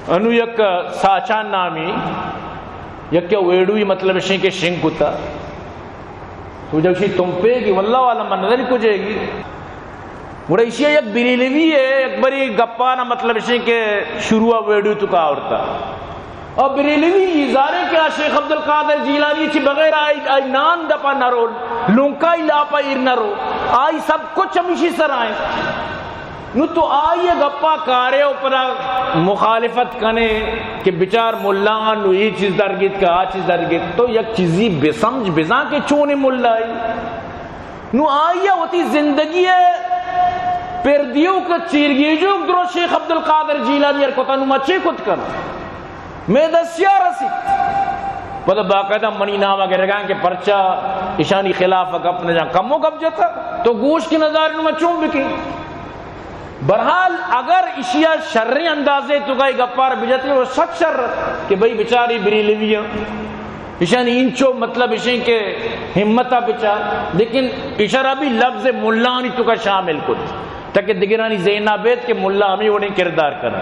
انو یک ساچان نامی یک ویڈیوی، مطلب اشیں کہ شنگ کتا، تو جب شی تمپے گی، واللہ عالم من نظر کجے گی۔ گڑا ایشی یک بریلوی ہے، یک بری گپانا، مطلب اشیں کہ شروع ویڈیو تو کا آورتا۔ اور بریلوی یہ زانے کہ آ شیخ عبدالقادر جیلانی چی بغیر آئی، آئی نان دپا نہ رو، لونکائی لاپا ایر نہ رو، آئی سب کچھ ہمیشی سر آئیں۔ نو تو آئی گپا کارے و پدا مخالفت کنے کہ بچار ملا نو یہ چیز درگیت کہ آ چیز درگیت۔ تو یک چیزی بسمجھ بزاں کہ چون ملا ای۔ نو آئی وتی زندگی پردیوک چیرگیجوک درو شیخ عبدالقادر جیلانی ار کتا، نو مچے کت کن؟ مئے دستیا رسیت۔ پدا باقاعدہ منی نام گرگاں کہ پرچا اشانی خلاف گپ نہ جاں، کمو گپ جتا، تو گوش کہ نظر نو چون بکیں۔ برحال اگر اشیا شریں اندازے تو کا گپار بجتے، وہ سچ شر کہ بھئی بچاری بریلوی ہیں، اشانی انچو مطلب اشیں کہ ہمتا بچا، لیکن اشارا بھی لفظ ملانی تو کا شامل کت تاکہ دگرانی ذہنا بیت کہ ملا ہمیں وڑیں کردار کرنا۔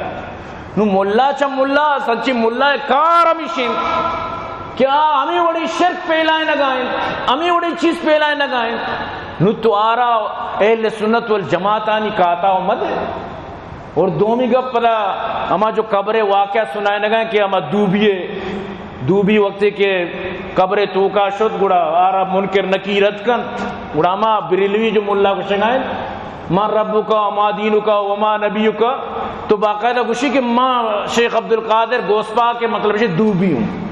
نو ملا چہ ملا، سچی ملا کار ہمیش انت کہ آ ہمے وڑیں شرک پیلائینگا انت، ہمے وڑیں چیز پیلائینگا انت۔ نو تو آرا اہل سنت والجماعتانی کاتا و مدے۔ اور دومی گپ پدا ہما جو قبر واقعہ سنائینگا کہ ہما دوبی، دوبی وقتی کہ قبر توکا شد گڑا آرا منکر نکیر اتکنت، گڑا ہما بریلوی جو ملا گوشگا انت، من ربک و ما دینک و ما نبیک، تو باقاعدہ گوشی کہ ما شیخ عبدالقادر غوث پاک کے مطلب شے دوبی ہوں۔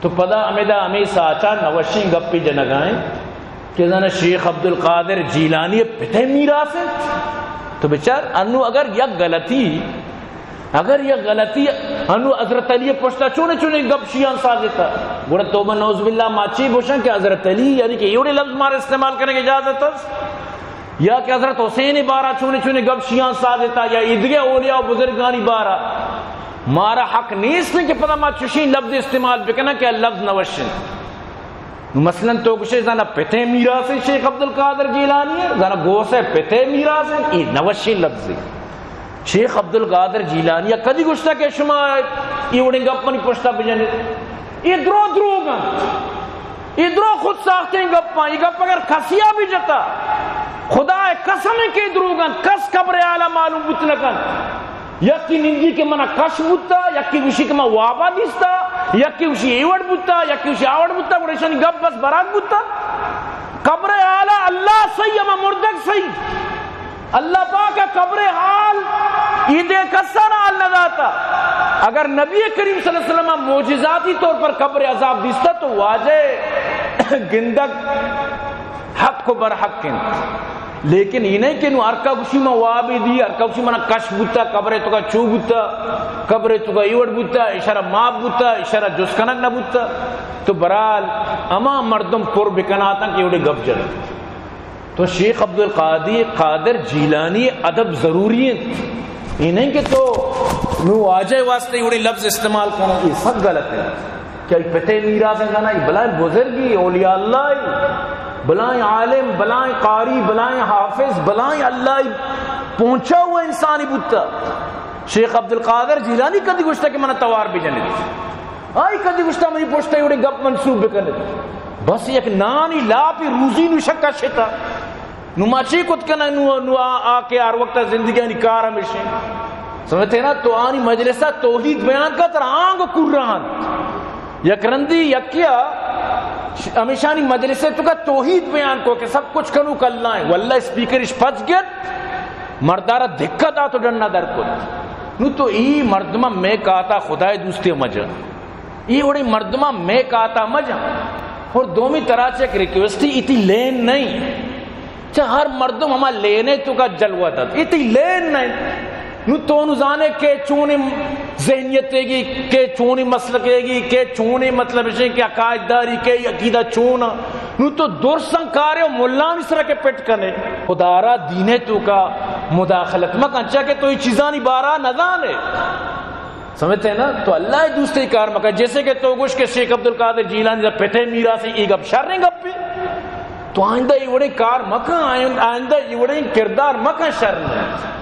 تو پدا ہمیدا ہمیں ساچا نوشیں گپی جنگائیں کہ زانا شیخ عبدالقادر جیلانی پتے میراث انت۔ تو بچار انو اگر یک غلطی، اگر یک غلطی انو حضرت علی پشتا چونے چونے گپ شیعان سازتا، گڑا توبہ نعوذ باللہ ما چی بوشن کہ حضرت علی یعنی کہ ایوڑے لفظ مار استعمال کرنے کی اجازت ہے؟ یا کہ حضرت حسین بارا چونے چونے گپ شیعان سازتا یا ایدگہ اولیاء و بزرگانی بارا، مارا حق نیست کہ پدا ما چشیں لفظ استعمال بکنن کہ لفظ نوشن۔ نو مثلاً تو گوشے زانا پتے میراث شیخ عبدالقادر جیلانی ہے، زانا غوث پتے میراث ہے، یہ نوشیں لفظ ہے۔ شیخ عبدالقادر جیلانی کدی گوشتا کہ شما یہ وڑیں گپ منی پشتا بجنے؟ یہ درو دروگ انت۔ یہ درو خود ساختیں گپاں۔ یہ گپ اگر کسیا بھی جتا، خدا قسم کہ دروگ انت، کس قبر اعلی معلوم بوت نہ کنت۔ یکی نندی کہ منا کش بوتا، یکی گوشی کہ من وابا دیستا، یکی گوشی ایوڑ بوتا، یکی گوشی آوڑ بوتا، گڑا ایشانی گپ بس برات بوتا۔ قبر اعلی اللہ سہی، اما مردگ سہی۔ اللہ پاک ء قبر حال ایدے کسان حال نہ داتا۔ اگر نبی کریم صلی اللہ علیہ وسلم معجزاتی طور پر قبر عذاب دیستا تو واجہ گندگ حق و برحق انت۔ لیکن یہ نہیں کہ نو ہر کا گوشی من وابی دی، ہر کا گوشی منا کش بوتا، قبر تو کا چو بوتا، قبر تو کا ایوڑ بوتا، اشارہ ماپ بوتا، اشارہ جس کنگ نہ بوتا۔ تو برحال اما مردم پر بکناتا کہ ایوڑے گپ جنت۔ تو شیخ عبدالقادر، قادر جیلانی ادب ضروری انت۔ یہ نہیں کہ تو نو واجہ واسطے ایوڑے لفظ استعمال کرنا، یہ سب غلط ہے۔ کہ ای پتے میراث انت نا، ای بلائیں بزرگی، اولیاء اللہ ای، بلائیں عالم، بلائیں قاری، بلائیں حافظ، بلائیں اللہ ای پہنچا ہوا انسانی بوتا۔ شیخ عبدالقادر جیلانی کدی گوشتا کہ منا توار بجنت؟ آئی کدی گوشتا منی پشتا ایوڑے گپ منسوب بکنت؟ بس یک نانی لاپی روزی نو شک کشتا۔ نو ما چی کت کناں؟ نو، نو آ، آ کہ ہر وقت زندگیانی کار ہمیشیں۔ سمجھتے نا؟ تو آنی مجلسا توحید بیان کا تر آنگ کراں۔ یک رندی یکیا ش-، ہمیشانی مجلس تو کا توحید بیان کو کہ سب کچھ کنو کلائیں۔ واللہ اسپیکر اش پچ گت، مردارا دھکا دا تو ڈنا در کت۔ نو تو ای مردمہ میں کاتا خدای دوستی مجا۔ ای وڑیں مردماں مئے کاتا مجن۔ اور دومی ترا چہ یک ریکویسٹی، ایتی لین نہیں۔ چہ ہر مردم ہما لینے تو کا جلوہ دات۔ ایتی لین نہیں۔ نو تو نو زانے کہ چونیں ذہنیت گی، کہ چونیں مسلک گی، کہ چونیں مطلب ہے کہ عقائد داری، کہ عقیدہ چون۔ نو تو درساں کارے و ملانی سرا کہ پٹ کنے۔ خدا را دینے تو کا مداخلت مکن، چا کہ تو یہ چیزانی بارا نہ زانے۔ سمجھتے ہیں نا؟ تو اللہ ء دوستی کار مکن۔ جیسے کہ تو گوش کہ شیخ عبدالقادر جیلانی دا پتے میراث، ای گپ شریں گپے۔ تو آئندہ ای وڑیں کار مکن، آئند-، آئندہ ای وڑیں کردار مکن شر نہیں۔